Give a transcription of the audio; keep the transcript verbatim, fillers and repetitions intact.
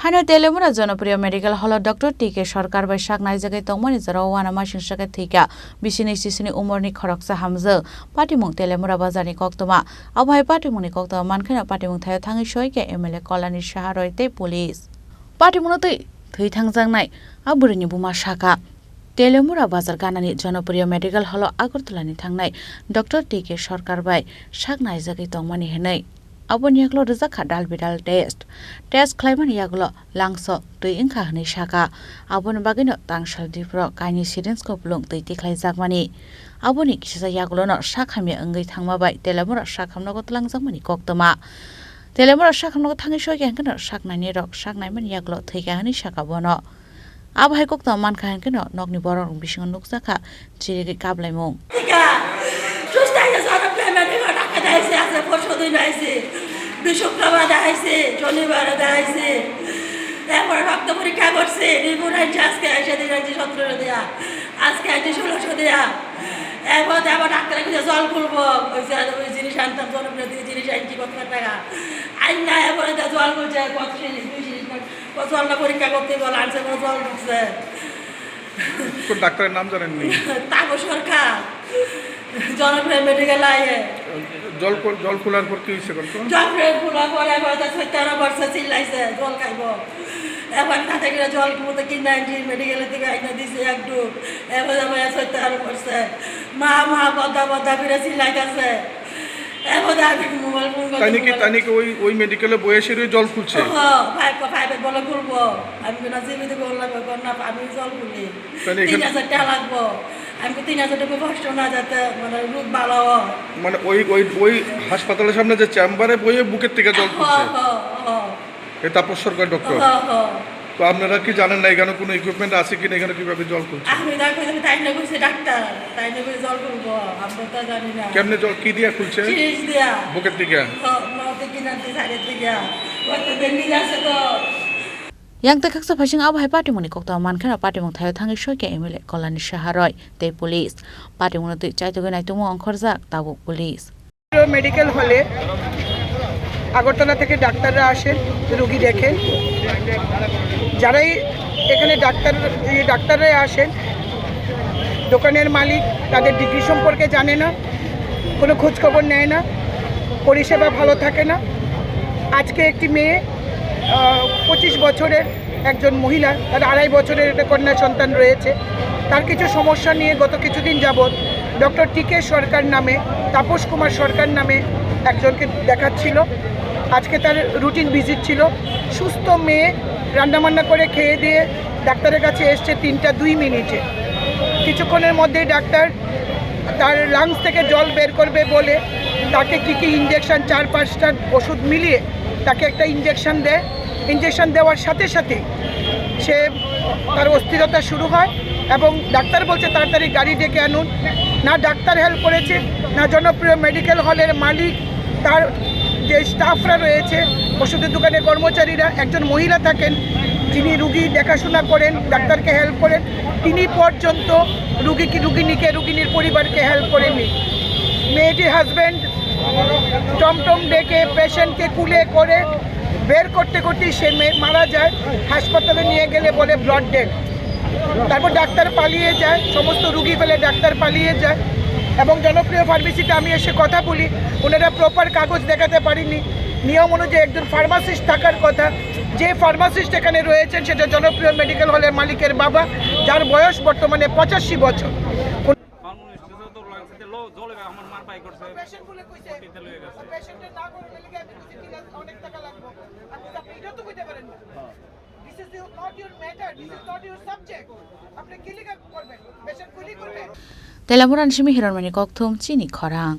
Ano Telemura Jonopriya Medical Hall o Doctor T K Sarkar bai sak naijagwi tongmani jorao uanamasingcha khe thwikha bisini sisini umorni khoroksa hamjwk. Patimung Telemura bazarni koktwma. Abo hai patimungni koktwma mankheno patimung thaio thangwi soikha M L A Kolani Saha Roy tei police. Patimungno twi thwi thangjaknai a bwrwini buma sakha. Telemura bazar ganani Jonopriya Medical Hall o Agartala ni thangnai Doctor T K Sarkar bai sak naijagwi tongmani hinwi. Aboni yagulo rijak kha dal bidal test. Test khlaimani yagulo langso twi wngkha hinwi sakha. Aboni bagwino tangsal diphro kainwi syringe kupulung twi tikhlaijakmani. Aboni kisisa yagulono sak hamya wngwi thangma bai Telemura sak hamnogo twlangjakmani koktwma. Telemura sak hamnogo thangwi soikha hinkheno sak nainai rok sak naimani yagulo thwikha hinwi sakha bono. Abo hai koktwma mankha hinkheno nokni borok rok bisingo nukjakha chirigwi kaplaimung. Tika, susta ya sara payment ko rakha daise, ase porso din daise, bishukrabare daise, shonibare daise. Epor rokto porikka korse, report anche ajke aise din anche sotero dia, ajke anche solo so dia. Epor epor doctor e koise jol khulbo, koise oi jinis antam, jonopriyo jinis anchi kotla taka. Aina epor jol khulse, koto jinis, dui jinis. ও জল না পরীক্ষা করতে বল, আনছে ও জল ঢুকছে। কোন ডাক্তারের নাম জানেননি? তাপস সরকার। জনপ্রিয় মেডিকেল আইয়ে। জল কো-, জল খোলার পর কি হয়েছে এখন? জল খোলার পরে এবার তো সত্য আরো বর্ষা চিল্লাইছে, জল খাইবো। এবার তাতে করে জল মতো কিনে আনছি, মেডিকেলের থেকে আইনা দিছে এক ডুব। এবার আমার সত্য আরো বর্ষা। মা, মা, বদ্দা, বদ্দা করে চিল্লাইতেছে। এখন আমি মোবাইল ফোন করতে তাই নাকি, মোবাইল তাই নাকি ওই, ওই মেডিকেলে বসে রয়ে জল খুলছে? ও, পাইপ, পাইপে বলে খুলবো। আমি কোনো জীবিত বললাম, ওই কন্যা, আমি জল খুলি। তাই নাকি তিন হাজার টাকা লাগবো। আমি তো তিন হাজার টাকা কষ্ট না যাতে, মানে, রোগ ভালো হয়। মানে, ওই, ওই, ওই হাসপাতালের সামনে যে চেম্বারে বইয়ে বুকের থেকে জল হ, খুলছে? হ, হ। এ তাপস সরকার ডক্টর? হ, হ। তো আপনারা কি জানেন না এখানে কোনো ইকুইপমেন্ট আছে কিনা, এখানে কিভাবে জল খুলছে? আমি ডাক্তার, তাই না কইছে ডাক্তার, তাই না কইছে জল খুলবো, আমরা তো জানি না। কেমনে জল, কি দিয়া খুলছে? সিরিঞ্জ দিয়া। বুকের দিকে? হ, মাথার কিনার দিয়ে, সাইডের দিকে। ওই তো বেন্ডেজ আছে তো। Yang tei khaksa phaising abo hai patimungni koktwma mankhe no patimung thaio thangwi soikha M L A Kolani Saha Roy tei police. Patimungno twi chaitugwi naitugmung ongkhorjak tabuk police. Medical হলে আগরতলা থেকে ডাক্তাররা আসেন, রুগী দেখেন। যারাই এখানে ডাক্তার, যে ডাক্তাররা আসেন, দোকানের মালিক তাদের ডিগ্রি সম্পর্কে জানে না, কোনো খোঁজখবর নেয় না, পরিষেবা ভালো থাকে না। আজকে একটি মেয়ে, আহ, পঁচিশ বছরের একজন মহিলা, তার আড়াই বছরের একটা কন্যা সন্তান রয়েছে। তার কিছু সমস্যা নিয়ে গত কিছুদিন যাবৎ ডক্টর টি কে সরকার নামে, তাপস কুমার সরকার নামে একজনকে দেখাচ্ছিল। আজকে তার রুটিন ভিজিট ছিল। সুস্থ মেয়ে রান্নাবান্না করে খেয়ে দিয়ে ডাক্তারের কাছে এসছে তিনটা দুই মিনিটে। কিছুক্ষণের মধ্যেই ডাক্তার তার লাংস থেকে জল বের করবে বলে তাকে কী কী ইঞ্জেকশন, চার পাঁচটা ওষুধ মিলিয়ে তাকে একটা ইঞ্জেকশন দেয়। ইঞ্জেকশন দেওয়ার সাথে সাথে সে, তার অস্থিরতা শুরু হয় এবং ডাক্তার বলছে, "তাড়াতাড়ি গাড়ি ডেকে আনুন।" না ডাক্তার হেল্প করেছে, না জনপ্রিয় মেডিকেল হলের মালিক, তার যে স্টাফরা রয়েছে, ওষুধের দোকানের কর্মচারীরা, একজন মহিলা থাকেন যিনি রুগী দেখাশোনা করেন, ডাক্তারকে হেল্প করেন, তিনি পর্যন্ত রুগী কি, রুগিনীকে, রুগিনীর পরিবারকে হেল্প করেননি। মেয়েটির হাজব্যান্ড টমটম ডেকে পেশেন্টকে কুলে করে বের করতে করতেই সে মে-, মারা যায়। হাসপাতালে নিয়ে গেলে বলে ব্লাড ডেড। তারপর ডাক্তার পালিয়ে যায়, সমস্ত রুগী ফেলে ডাক্তার পালিয়ে যায়। এবং জনপ্রিয় ফার্মেসিতে আমি এসে কথা বলি, ওনারা প্রপার কাগজ দেখাতে পারেনি। নিয়ম অনুযায়ী একজন ফার্মাসিস্ট থাকার কথা, যে ফার্মাসিস্ট এখানে রয়েছেন সেটা জনপ্রিয় মেডিকেল হলের মালিকের বাবা, যার বয়স বর্তমানে পঁচাশি বছর। অপারেশন বলে কইছে, অপারেশনটা না করে নিলে কি আমি বুঝি তিন হাজার অনেক টাকা লাগবে। আপনি তো, আপনি এটা তো কইতে পারেন না। This is your, not your matter, this is not your subject. আপনি কি লিখা করবেন? পেশেন্ট গুলি করবেন? Telemura ni simi Hiranmani kokthum chini khorang.